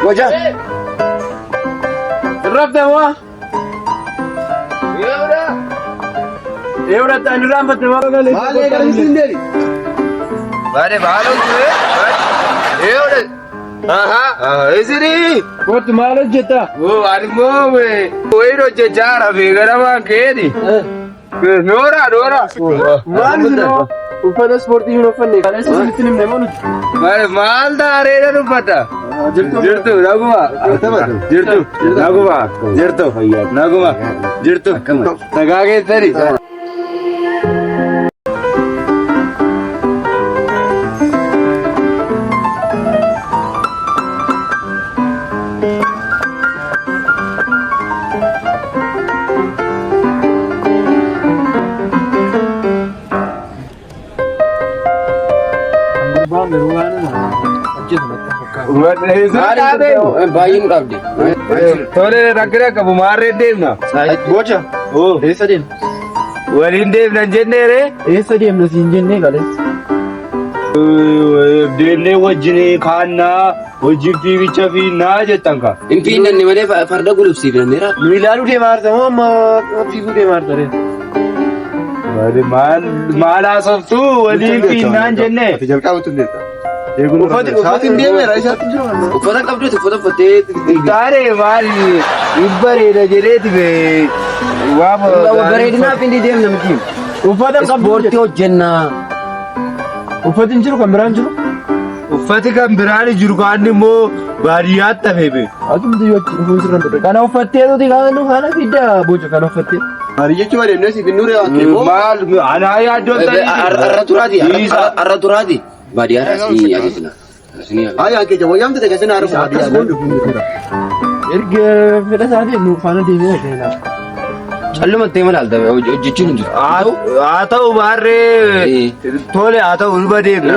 Boca. Irrafte moo? Eewra ta'an irraanfatte moo? Maal eegalee deemi? Bare maal hojjete? Eewra. Aha, isini. Kottu maal hojjetta? Oo, ani immoo wayiin hojjechaa rafee gara waan ka'eeni. Noora, noora. Maal isinoo? Uffata ispoortii hin uffanne. Kaleessa isinitti himne moo nuti? Maal maal taareedhaan uffata? Jirtu. Jirtu, naguma. Jirtu, naguma. Jirtu, naguma. Jirtu, nagaa keessani. Gurbaan garuu waan hojjetu natti fakkaata. Baay'ee nu dhabde. Tole rakkina qabu maarree deemna. Boca. Oo, Eessa deemna? waliin deemna hin jenneere. Eessa deemna siin jennee kaleessa? Deemnee wajjin kaannaa wajjin fiigicha fiinnaa jettan ka. Hin fiinnanne malee farda gulufsiifnanneera. Nu ilaaluu deemaa jirta moo amma fiiguu deemaa jirta ree? Maal maal haasoftu waliin fiinnaan jenne. Ati jalqabatu hin deemta. Uffati uffati deemeera isaatti jiru amma. Uffata qabduuti uffata uffattee. Taane maal hin bareeda jedheeti bee. Waama Bareedinaaf inni deemna miti. Uffata qabdu Ispoortii hojjennaa. Uffati hin jiru kan biraan jiru. Uffati kan biraan jiru kaan immoo baadiyyaatti hafe bee. Atumti yoo achi dhufuun sirra ture. Kana uffattee nuti kan nu kana fidda boca kana uffattee. Marii jechuun adeemnee siif hin nuree waan ta'eef. Maal anaa yaaddoon Arra turaati. Arra turaati. Baadiyyaadhaa isinii ajajna. Isinii ajajna. Hayi hankeecha wayyaamte ta'e keessatti haaruu Akkas kun erga fedha isaatiin nu faana deemee dhaqee Callumattee mala alta hojjechuun hin jiru. Haa ta'u baarree tole haa ta'u dhuma deemna.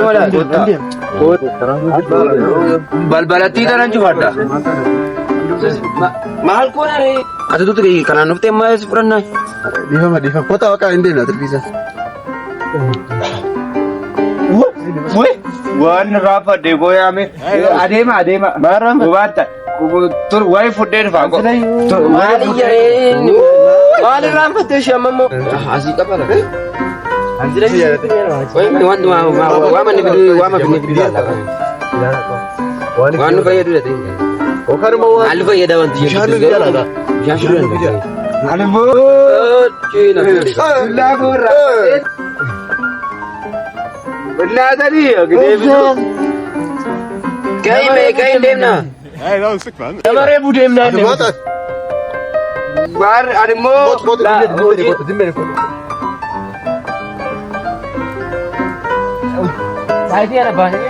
Balbalattii tanan cufadha. Maal goona ree? Ati tutu kanaan dhuftee amma si fudhannaa? Dhiifama dhiifama. Kota waaqa hin deemna tirfiisa. Waan raafadhe gooyaame. Adeema adeema. Hubatta. Tur wayi fudhee dhufa. Maal iyyaree? Maal irraanfattee ishee amma immoo? Asii qaba lafa. Waama inni fiduu waama finne fiduu laala. Waan nu fayyadu dha ta'e. Yookaan immoo waan Maal nu fayyada wanti bishaan nu fida laata? Bishaan fiduu danda'a. Ani immoo dullaa koo irraa. Laatanii deebisu. Ka'i mee ka'i deemna. Damaree budeemnaan Ati maata? Baarri ani immoo. Kootu kootu zimmeeni kootu zimmeeni kootu. Saayitii ana baasee.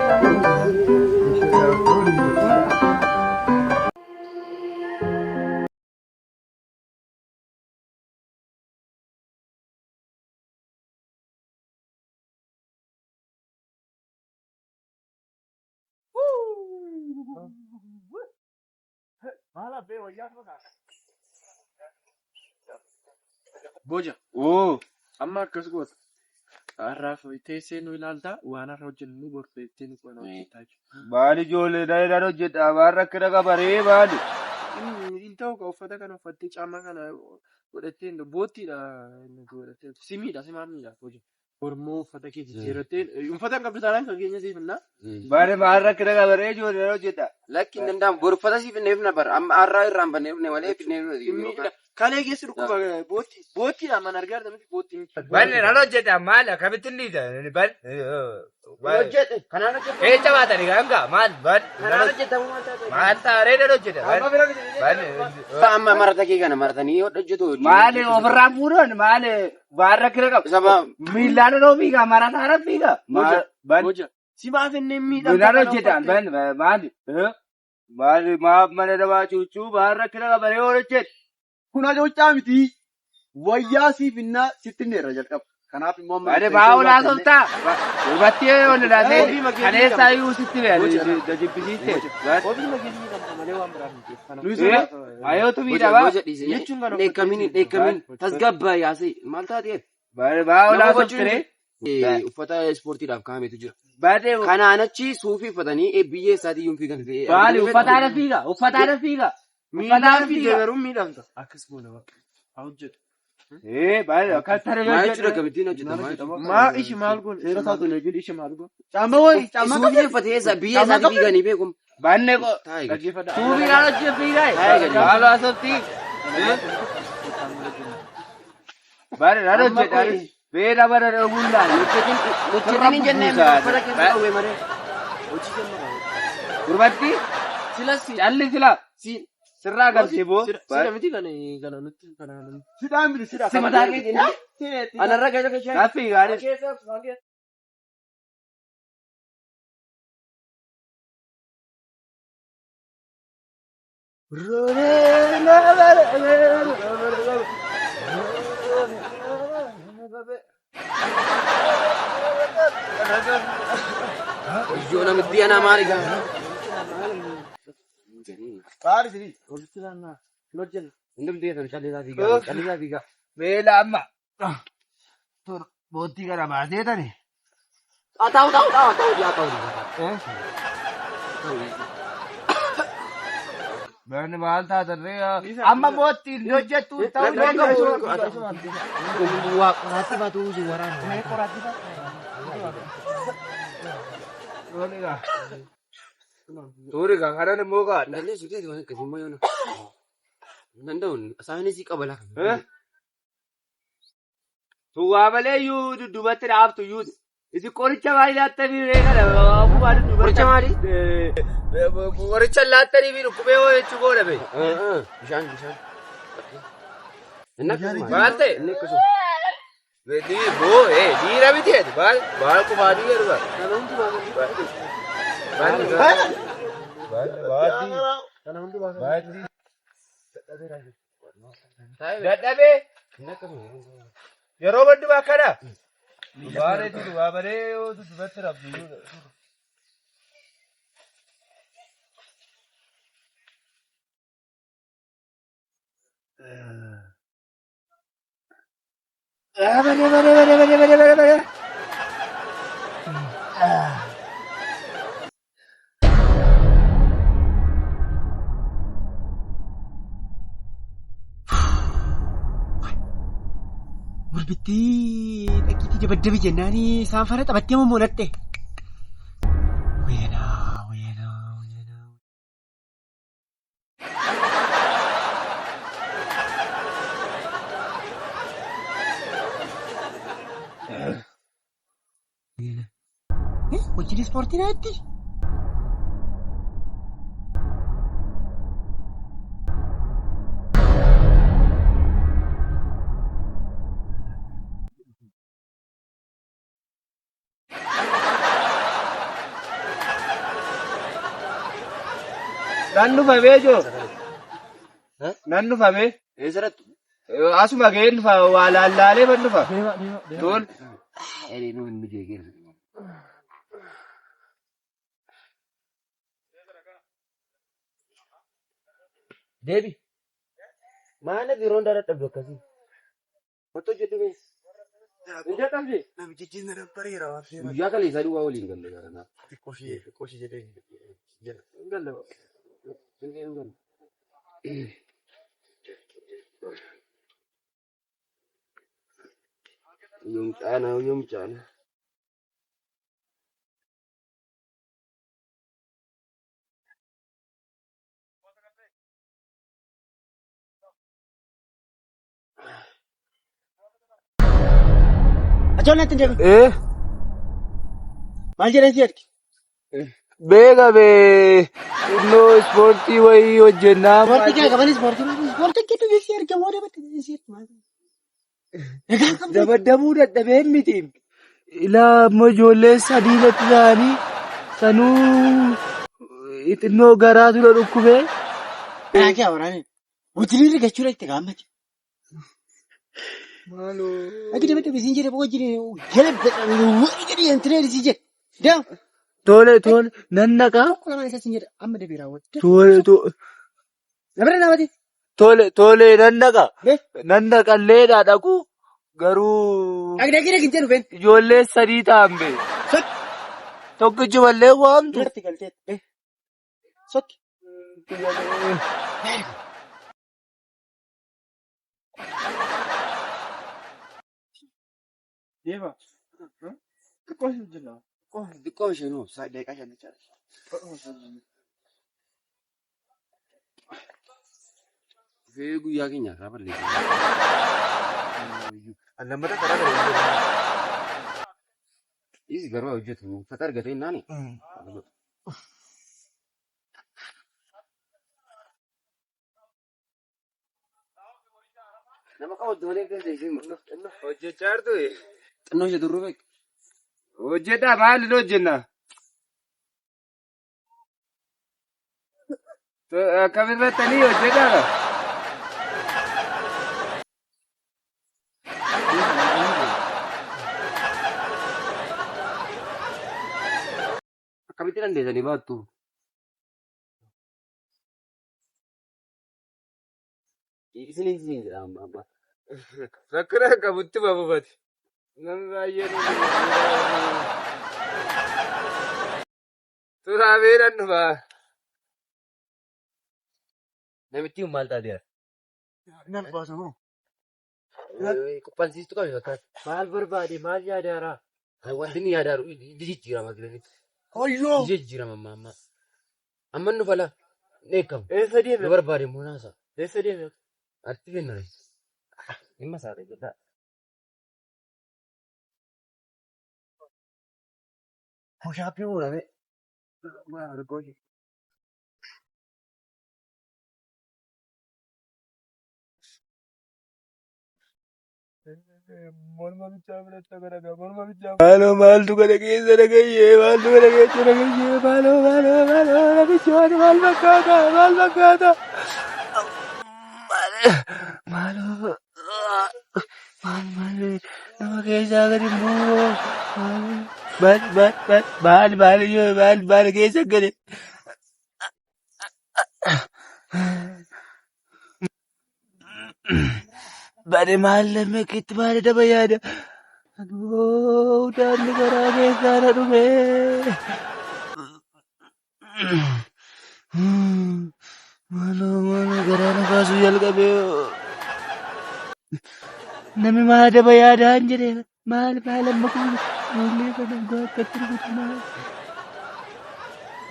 Boca. Oo. Amma akkas goota. Har'aaf teessee nu ilaalta waan har'a hojjennu nu gorfeettee nu qoona hojjettaa jechuudha. Maal ijoollee dhaan hojjedha maal rakkina qabaree maali? Hin ta'u ka uffata kana uffattee caammaa kana godhattee hin boottiidha inni godhattee simiidha simaan miidha hojii. Mormoo uffata kee jijjiirrattee uffata hin qabdu taanaan kan keenya siif hinnaa. Maal maal rakkina qabaree ijoollee dhaan hojjedha. Lakki hin danda'amu. Boru uffata siif hin eefna bara. Amma har'aa irraan bannee dhufne malee finnee dhufne. Kalee keessa dhukkuba bootti boottiidha mana argaa jirta miti boottiin. Balli dhaan hojjedha maal akkamitti inni bal. Hojjedhe. Kanaan hojjedhe. Eessa baatanii ganga maal bal. Kanaan hojjetamu maal taate? Maal taaree dhaan hojjedha. Bal. Amma marata kee kana maratanii yoo hojjetu. Maal ofirraa fuudhan maal waan rakkina qabu. Saba Miillaan odoo fiiga marataara fiiga. Maal bal. Boca simaaf inni miidhamta. Miillaan hojjetan bal maal. Maal maaf mana namaa cuucuu maal rakkina qabaree hojjedha. Kun hacuuccaa miti. Wayyaa siif hinnaa sitti hin dheerra jalqaba. Kanaaf immoo amma. Ani maa olaa softaa? Hubattee ol laatee kaleessaa iyyuu sitti jibbisiiste. Ofii mageenya miidhamta malee waan biraa miti. Nuyi sana Ayootu miidhamaa. Boca dhiise. Jechuun kana Dheekkamiin dheekkamiin tasgabbaa yaasee maal taateef? Maa olaa softire? Uffata ispoortiidhaaf kaa'ametu jira. Baatee Kanaan achi suufii uffatanii biyyee isaatii yuun fiigan. Maali uffataadha fiiga uffataadha fiiga. Miilaan fiigee garuu miidhamta. Akkas goona bakka. Haa hojjetu. Ee baay'ee akkas taree Maal jechuudha akkamittiin hojjetama? Maal jechuudha? Maa ishi maal goona? Seera isaatu hin eegin ishi maal goona? Caammaa wayi caammaa Suufii uffatee eessa biyyee isaatii fiiganii beekum. Baanne ko. Taa'e gadi. Dhaggeeffadhaa. Suufii naan hojii fiigaa. Taa'e gadi. Maal haasofti? Baay'ee naan hojjedha. Beela bara dhabuun laala. Hojjetin hin jennee uffata keessa dhawwee malee. Hojii jennee. Gurbatti Silas calli sila si sirraa galchee boo. sila miti kana kana nutti kana nutti. Sidhaa miti sidhaa. Si mataa keetiin. Anarra keessa keessa. Gaaffii gaarii. Iyyoo namitti anaa maali gaa? Maali sidii? Walitti laannaa. Hin hojjenna. Hundumti keessan callisaa fiigaa. Callisaa fiigaa. Beela amma. Boottii kana baasee tani. Taa'u taa'u taa'u taa'u yaa ta'u. Manni maal taatarree amma boottiin hojjettu ta'uu danda'u. Waa qoraatti baatu si waraana. Tuuri kan kanan immoo kaadha. Dallee suutee waan akkasii immoo yoona. Danda'uun saayinsii qaba lafa. Tuwaa malee iyyuu dudduubatti dhaabtu iyyuu. Isin qoricha maali laattanii ree kana akkuma dudduubatti. Qoricha maali? Qoricha laattanii fi dhukkubee hoo jechuu goona bee. Bishaan bishaan. Inni akkasuma. Maal ta'e? Inni akkasuma. Beetii boo ee dhiira miti ati maal maal qubaanii jedhu bara. Kana hundumaa Maal kana hundumaa. Dadhabee Inni akkasuma. yeroo baddu akkana. Dubaaree duwwaa baree yoo dudduubatti rabbi iyyuu. Bare bare bare bare bare bare bare. Gurbittii dhaqiitii jabaddabi jennaan isaan faana taphattee mommoolatte. Weenaa weenaa weenaa. Hojiin ispoortii naatti. Nan dhufamee joo. Nan dhufamee. Eessarratti? Asuma ga'een dhufa waa laallaalee ban dhufa. Deema deema deema. Tol. Eri nu hin mijeekeera. Deebi. Maal ati yeroo hundaa dadhabdu akkasii? Motto hojjedhu mee? Hin dadhabde. Namichi jinna dabbareera waan ta'eef. Guyyaa kaleessaa duwwaa waliin galle gara Xiqqoo ishee jedhee jira. Hin galle. Hin galle. Yoom caana yoom caana. Ajoon natti hin deebiin. Ee Maal jedhan si ergi? beeka bee innoo ispoortii wayii hojjennaa. Ispoortii kana qaban ispoortii maal ispoortii gidduu si erga booda batte si ergi maal? Egaa qabdu. Dabaddabuu dadhabeen miti. Ilaa ammoo ijoollee sadii natti ta'anii sanuu xinnoo garaa tura dhukkubee. Garaa kee waraane. Wajjin rigachuu dhaqxe gaammati. Maaloo. Akka dabadda bisiin jedhe wajjin jala wani jedhe yantinee si jedhe. Deem. Tole tole nan naqaa. Tokko lamaan isa siin jedhe amma deebii raawwadde. Tole tole Dabara namati. tole tole nan naqa. Bee. Nan naqalleedhaa dhaqu. Garuu Dhaqi dhaqi dhaqi jedhu been. ijoollee sadii ta'an be. Sokki. Tokkichi mallee waamtu. Duratti galtee. Sokki. Deema. Xiqqoo ishee hojjenna. Xiqqoo ishee nuu daqiiqaa shan jechaadha. Dhufee guyyaa keenya irraa balleessa. Lammata karaa kana hin jiru. Dhiisi garuu haa hojjetu. Uffata argatee naani. Nama qabatu malee keessa ishee Hojjechaa jirtu. xinnoo ishee turuu beek. Hojjedhaa maal inni hojjenna? Akkamirrattanii hojjedhaa? Akkamitti dandeessanii baattu? Isin isin jedha amma amma. Rakkina qabutti babubate. Namni baay'een turaabee nan dhufa. Namittiin maal taateera? Nan baasa moo? Qophansiistuu qabe fakkaata. Maal barbaade maal yaadaaraa? Wanti inni yaadaaru jijjiirama kilinitti. Hoyyoo! Jijjiirama amma amma. Amma nu fala. Dheekkamu. Eessa Nu deeme? barbaade immoo naasa. Eessa deeme? Atti fennare. Dhimma isaa ta'e jedhaa. Pushaappii muudame. Morma bichaa filachuu garagaa morma bichaa. Maaloo maaltu kana keessa dhagayyee maaltu kana keessa dhagayyee maaloo maaloo maaloo namichi waan maal fakkaata maal fakkaata. Maaloo maal maal nama keessaa gadi immoo maal maal maal maal maal maal maal keessa gadi. Bade maal lammeekitti maal daba yaada. Anoo daanni karaa keessaa na dhume. Maaloo maaloo garaa na kaasuu jalqabe. Namni maal daba yaadaan jedhee maal maal amma kun ijoollee kana dhugaa akkatti rukutu maal.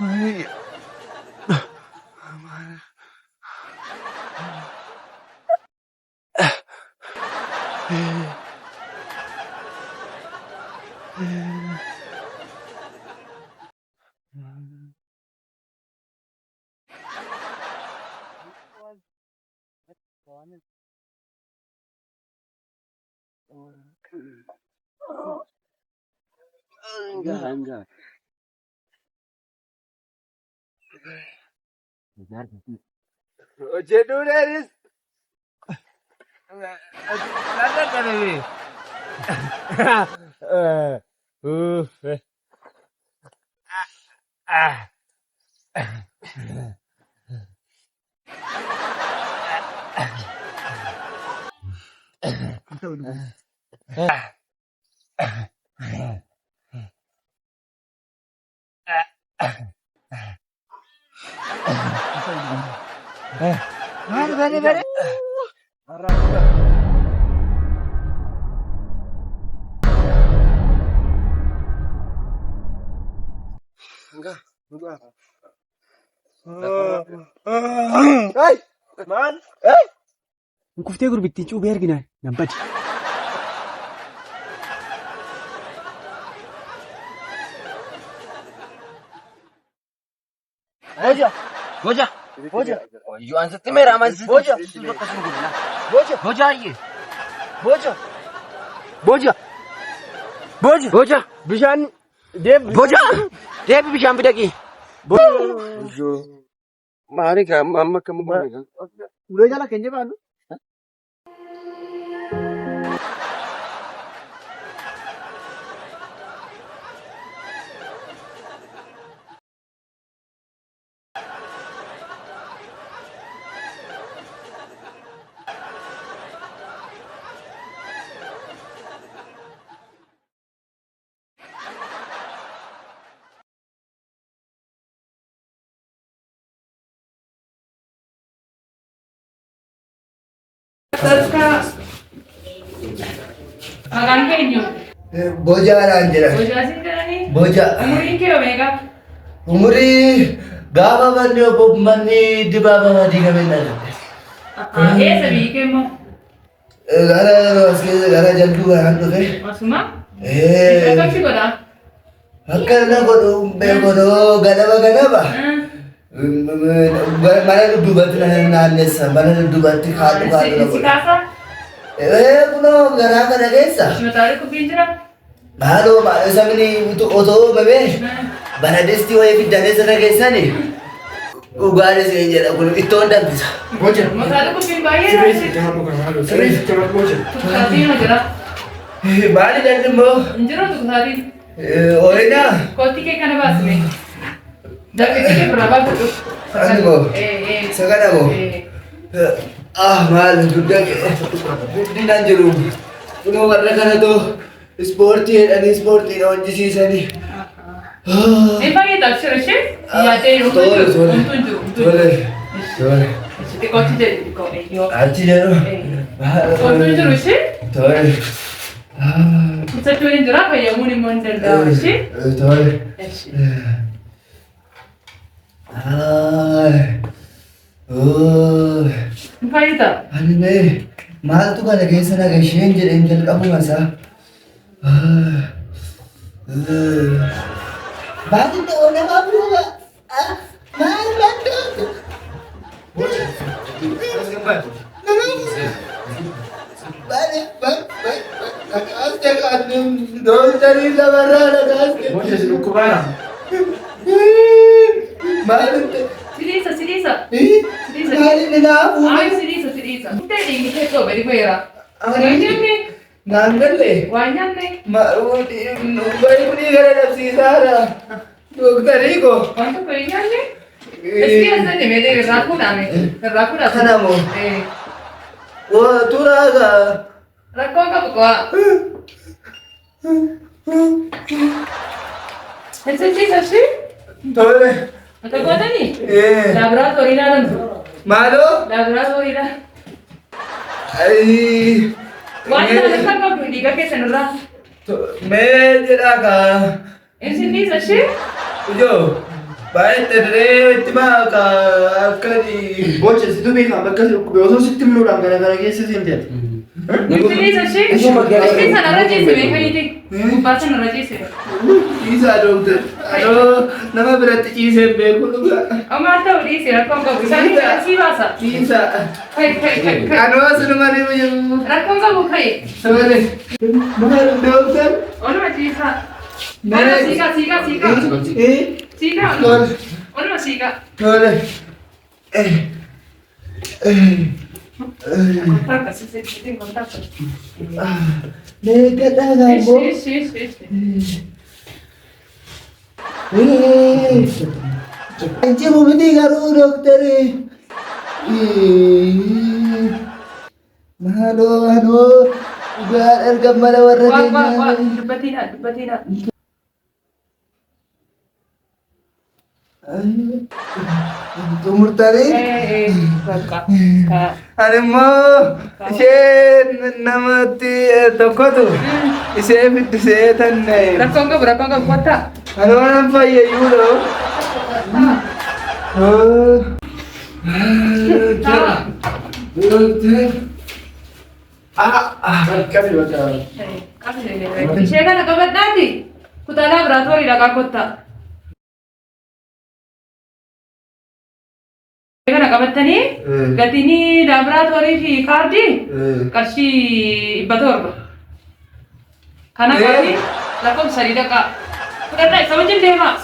Maal. Hanga hanga. Hojjedhuu dheeris. Nan dadhabe. Uff. Ah. Maal bade bade. Hanga. Maal? Kuftee gurbittiin cuubee arginaan nan bade. Boja. Boja. Boja. Wayyoo an sitti meera aman sitti. Boja. Akkasuma godhina. Boja. Boja ayyee. Boja. Boja. Boja. Boja. Bishaan deem. Boja. Deebi bishaan fidaqi. Maali ka amma amma akkam goone? Ulee jala keenya baanu. Sadarkaa maqaan kee eenyu? Bojaadhaan jedhan. Bojaa siin jedhanii? Boja. Umuriin kee meeqa? Umurii gaafa manni obbo manni dibaabaa diigamee dhaladhe. Eessa biyyi kee immoo? Gara as keessa gara jalquu kanaan dhufe. Asuma? Akkam si godha? Akka na godhu beekodoo ganama ganama. Mana dudduubatti na naannessa. Mana dudduubatti kaadhu kaadhu na Si godha. kaasa? Kunoo garaa kana keessa. Mataa dhukkubbiin jira? Maaloo maaloo sabni otoo uumamee bara distii wayii fiddanii sana keessani dhugaan isin jedha kun ittoon danfisa. Boja. Mataa dhukkubbiin baay'ee Sirreessi jahamu kana haaloo. Sirreessi jahamu boja. Tuksaatiin ma jira? Maali dhalli immoo Hin jiru tuksaatiin. ooyinaa Kootii kee kana baasime. Jaakkeettii kee biraa baafadhu. Ani moo? Isa kana moo? Ah maal dugda guddinaan jiru. Kunoo warra kanatoo ispoortii jedhanii ispoortii na hojjisiisanii. Hin fayyada abshir ishee yaadee jiru. Tole tole. Homtuu hin jiru. Tole tole. Xiqqootti jedhu xiqqoo eeyyoo. Achi jedhu. Homtuu hin jiru ishee. Tole. Ibsachuun hin jira fayyamuun immoo hin danda'amu ishee. Tole. Hin fayyada. Ani mee maaltu kana keessa na gasheen jedheen jalqabuma isaa. Maal ta'uu nama bu'uura? Maal maal Dooktarii lamarraa naqaaste. Boja si dhukkubaara. Maal Sidiisa sidiisa. maal inni naafu? Ay sidiisa sidiisa. Hundee dhiigni kee gadi bu'eera. Waan nyaanne Naan galle. waan nyaanne Bari kuni gara dhabsiisaadha. Dooktarii koo. waan tokko hin nyaanne. Iski as jenne mee irraa fuudhame irraa fuudhame. Kana moo? Turaagaa. Rakkoo qabu qo'a. Hin sidiisa ishee. Tole. Mata gootanii? Laaboraatoorii ilaalamtu. Maaloo? Laaboraatoorii ilaala. Waan ilaalan kan qabdu dhiiga keessan irraa. Mee jedhaa kaa. Hin sidiisa ishee. Ijoo. Baay'ee dirree itti maa kaa akka Boja situ beekaa bakka si dhukkube osoo sitti himnuudhaan gara gara keessa seente. Hin sidiisa ishee. Ishee sanarra ciise beekaniiti. Gubbaa sanarra ciise. Ciisaa dooktar. Anoo nama biratti ciisee hin beeku dhugaa. Maal ta'u dhiise rakkoon qabu. Isaan sii baasa. Ciisaa. Kai kai kai kai. Anoo sinuma ni jiru. Rakkoon qabu kai. Tole. Maal dooktar? Oluma ciisaa. Oluma siiqaa siiqaa siiqaa. Siiqaa Tole. oluma siiqaa. Tole. Kontaakka sisitti kontaakka. Mee gadhaa gaamboo. Ishi ishi ishi. Jiru miti garuu dooktarri. Maaloo anoo dhugaan erga mana warra Waa waa waa keenyaa. dubbatiina dubbatiina. Xumurtanii? Bakka. Ani immoo ishee namatti tokkotu ishee fiddisee tanne. Rakkoon qabu rakkoon qabu kottaa. Anoo nan fayyayyuu dhoo. Dooktar. Qabi bakka. Ishee kana qabadhaati. Kutaa laaboraatoorii dhaqaa kottaa. Kana qabattanii gatiin laaboraatoorii fi kaardii qarshii 700. Kana qabi lakkoofsa sadii dhaqaa. Fudhadhaa isa wajjin deemaa.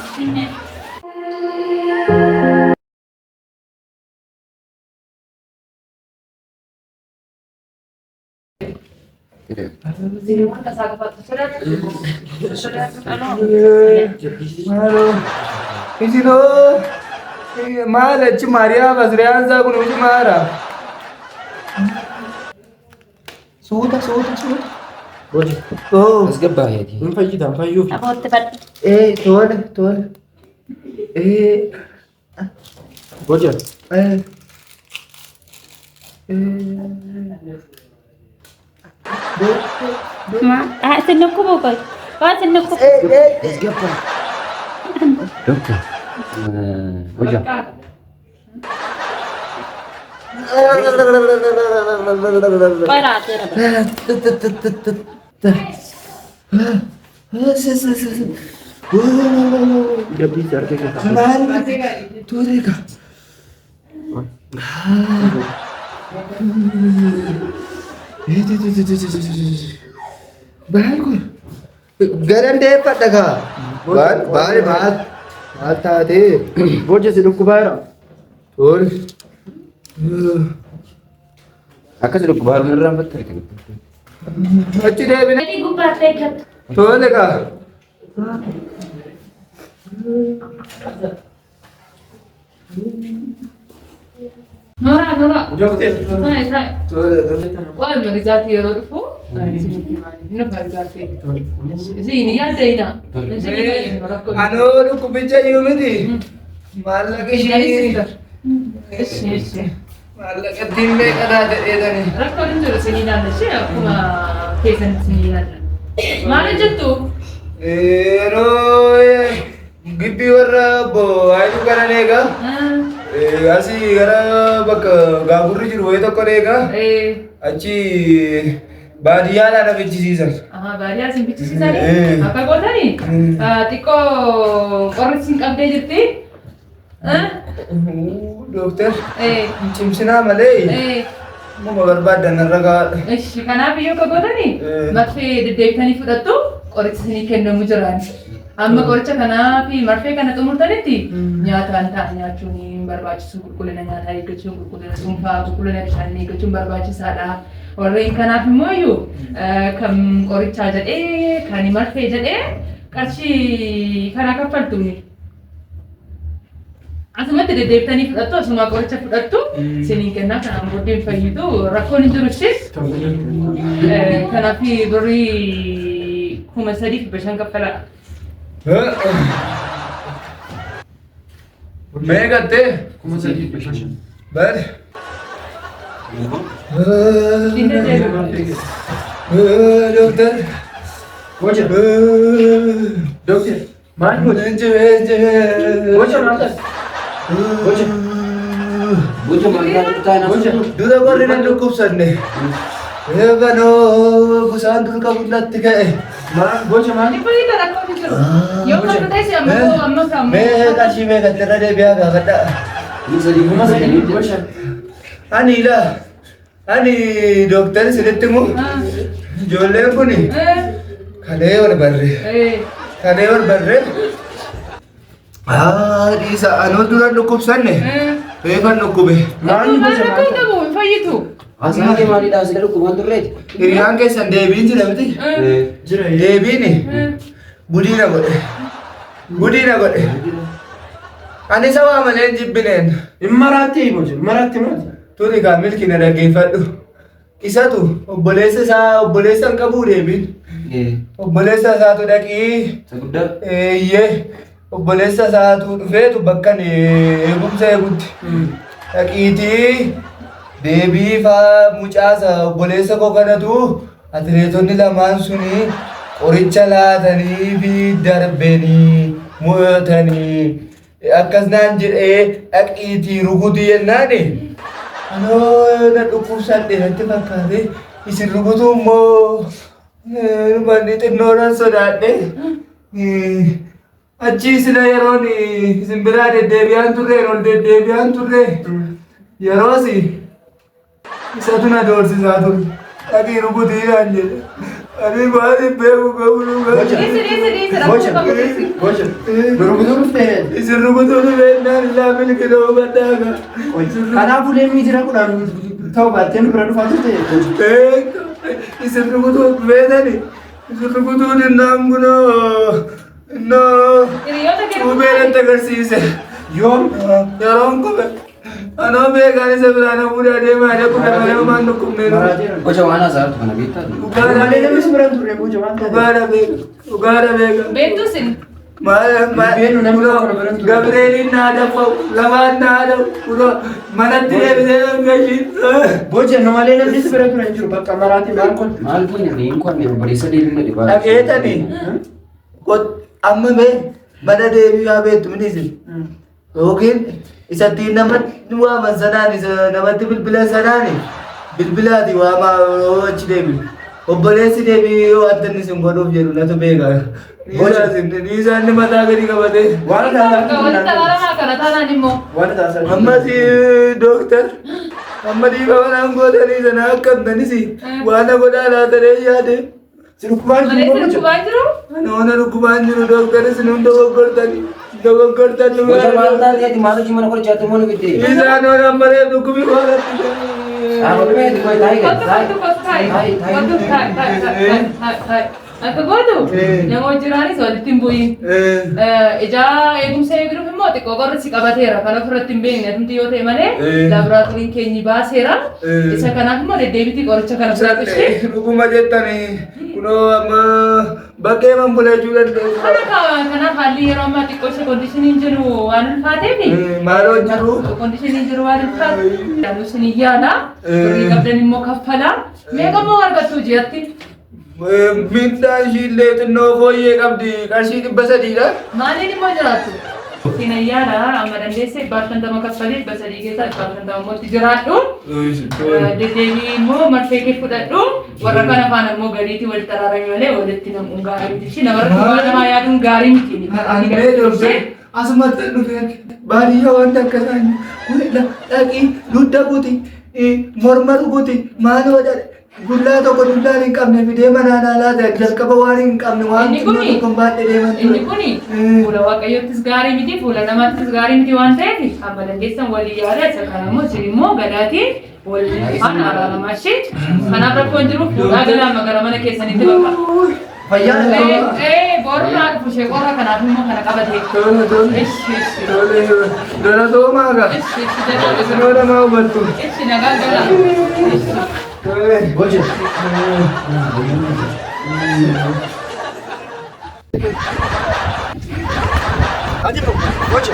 Maaloo. Isinoo maal achi Maariyaa Basriyaan isaa kun hojii maara? Suuta suuta suuta. Boja. Oo. Asgabbaa yaati. Hin fayyita hin fayyuufi. Abootti fadhi. Tole tole. Boja. Eh. Ma, isin dhukkubu qoy. Waa isin dhukkubu. Doktor. Hojaa. Qoy raateera. Maal ture ka? Maal kun? Garan deeffadha kaa. Maal maal maal maal taatee? Boca si dhukkubaa jira. Tole. Akkas dhukkubaa jiru irraan batte. Achi deebine. Gatii gubbaatti eeggattu. Tole kaa. Nooraa nooraa. Doktor. Taa'e taa'e. Tole tole. Waan magariisaatti yeroo dhufu inni magariisaatti. Isin yaaddeena. Anoo dhukkubicha jiru miti. Maallaqa ishii. Maallaqa ittiin meeqadhaa jedheetani. Rakkoon hin jiru isin ilaalla ishee akkuma keessan isin ilaalla. Maal jettu? Yeroo gibbii warra obbo Haayiluu kanan eegaa. Asii gara bakka gaafurri jiru wayii tokko eegaa. Achi baadiyyaadhaa na fichisiisan. Baadiyyaa isin fichisiisanii akka gootanii xiqqoo qorri isin qabdee jirti. Dooktar, cimsinaa malee muma barbaaddan irra gahaadha. Ishi kanaaf iyyuu akka gootanii marfee deddeebitanii fudhattu qorichi isinii kennamu jiraan. Amma qoricha kanaa fi marfee kana xumurtanitti nyaataan ta'a nyaachuun hin barbaachisu qulqullina nyaataa eeggachuun qulqullina dhuunfaa qulqullina bishaanii eeggachuun barbaachisaadha. Warreen kanaaf immoo iyyuu kan qorichaa jedhee kan marfee jedhee qarshii kana kaffaltuuni. Asumatti deddeebitanii fudhattu asuma qoricha fudhattu isiniin kennaa kanaan booddee hin fayyitu rakkoon hin jiru ishee. Kanaaf birrii 3,500 kaffalaa. Meeqattee? 3,500. Bari. Ittiin deddeebi'u. Dooktar. Boca. Doktor. Maal boca? Boca maal taate? Boca. Boca maal taate? Boca. Dura warri nan dhukkubsanne. Eeganoo gosaan dur qabu natti ka'e. Maal boca maal? Inni fayyida rakkoon hin jiru. Yoo kan ta'e amma amma amma. Mee qarshii meeqatti irra deebi'aa gaafadhaa. 3,500. Ani ilaa ani dooktarri isinitti himu ijoolleen kun kalee wal barre kalee wal barre dhiisa anoo dura dhukkubsanne reefan dhukkube. Maal Maal boca rakkoon maal? qabu hin fayyitu. Haasaan kee maalidha? Sila dhukkubaan turreeti. Hiriyaan keessan deebiin jira miti? Jira. Deebiin gudii na godhe. Gudii na godhe. Ani isa waa malee hin jibbineen. Hin maraattee boca. Maraatte maal? Tuni kaa milki na dhaggeeffadhu. Isatu obboleessa isaa obboleessa hin qabuu deebiin. Obboleessa isaatu dhaqii Isa guddaa. eeyyee obboleessa isaatu dhufeetu bakka ani eegumsa eegutti. Dhaqiitii deebii faa mucaasa obboleessa koo kanatu atileetonni lamaan suni qoricha laatanii fi darbanii mo'atanii akkas naan jedhee dhaqiitii rukutii jennaani. Anoo na dhukkubsadhe natti fakkaate isin rukutuu immoo manni xinnoodhaan sodaadhe. Achi sila yeroon isin biraa deddeebi'aan turre yeroon deddeebi'aan turre yeroos isatu na doorsisaa ture. Dhaqii rukutii naan jedhe. Ani maal hin beeku qabu dhugaa. Dhiisi dhiisi dhiisi rakkoon qabu dhiisi. Boca. Rukutuu dhuftee. Isin rukutuu dhufeennaan illaa milkina hubadhaa. Kanaafuu deemii jira kudhaan ta'u baattee nu bira dhufaa turte. Isin rukutuu dhufeetani. Isin rukutuu dinnaan kunoo. Innoo. Hiriyoota kee Cuubee natti agarsiise. Yoom? Yeroon kube. Anoo beekaan isa biraa na fuudhee adeemaa jedhe kube malee homaan dhukkubnee dhufe. Maraateera. Boca waan haasaa jirtu kana beektaa? Dhugaadha Malee namni beeka. si bira hin turre boca maal taate? Dhugaadha beeka. Dhugaadha beeka. Beektu isin. Maal maal Beenu namni tokko bira hin turre. Gabrielin naa dafa'u lamaan naa da'u kunoo manatti deebisee gashiin. Boce nu malee namni si bira ture hin jiru bakka maraati maal kun. Maal kun hin qonne obboleessa deebiin dhibaa. Dhaqeetani amma mee mana deebii beektu minisin yookiin isatti namatti waaman sanaan isa namatti bilbilan sanaan bilbilaati waamaa yoo achi deebi. Obboleessi deebii yoo wanta inni isin godhuuf jedhu natu beeka. Dhiisaan inni mataa gadi qabatee. Waan Walitti araaramaa kana taanaan immoo. Waan taasisaa. Ammas dooktar amma dhiifama naan gootanii sana akka hamtanis waan godhaa laatanii yaade. Si dhukkubaan jiru Malee moo si boce? dhukkubaa jiru? Ani ona dhukkubaan jiru dooktaris nun dogoggortani dogoggortan Boce maal taatee maal hojii mana qorichaatti immoo nu fidde? Isaan ona ammalee dhukkubi koolatti. Dhaabbatee qoy taa'ii Kottu kottu kottu taa'i. Kottu taa'i taa'i taa'i taa'i taa'i. Akka gootu nama hojiraanis walitti hin bu'iin. Ijaa eegumsa eeguuf immoo xiqqoo qorri si qabateera. Kan ofirratti hin beekne atumti yoo ta'e malee laaboraatooriin keenyi baaseera. Isa kanaaf immoo deddeebiitii qoricha kana fudhadhu ishee. Dhuguma jettanii kunoo amma bakkee man bulachuu dandeessu. Kana kanaaf haalli yeroo ammaa xiqqoo ishee kondishiniin jiru waan ulfaateef. Maaloo jiru? Kondishiniin jiru waan ulfaateef. Nus ni yaala. Birrii qabdan immoo kaffala. Meeqa immoo argattu ji'atti? Mindaan ishiillee xinnoo fooyyee qabdi qarshii 300dha. Maaliin immoo jiraattu? Siin ayyaana amma dandeesse 150 kaffalee 300 keessaa 150 immoo itti jiraadhu. Deddeebii immoo marfee kee fudhadhu. Warra kana faana immoo galiitii walitti araarame malee walitti namuun gaarii miti. Namarratti waan namaa yaaduun gaarii miti. Annee dooktar asumatti dhufee baadiyyaa wanta akkasaan kun dhaqii dugda kuti morma rukuti maaloo gullaa tokko dullaan hin qabne fidee manaan alaa jalqaba waan hin qabne waan Inni xinnoo kuni- tokko hin baadhee deeman Inni ture. kuni fuula waaqayyoottis gaarii miti fuula namaattis gaarii miti waan ta'eef amma dandeessan walii yaada isa kana immoo isin immoo gadaatiin wal faana araaramaa ishee kanaaf rakkoon jiru fuudhaa galaa gara mana keessanitti bakka. Fayyaa Ee boorraa dhufu ishee qorra kanaaf immoo kana qabate. Tole tole Ishi ishi tole galatoomaa gaa ishi ishi jalaa isinoo namaa hubattu. ishi nagaa galaa. Tole. Boce. Boce.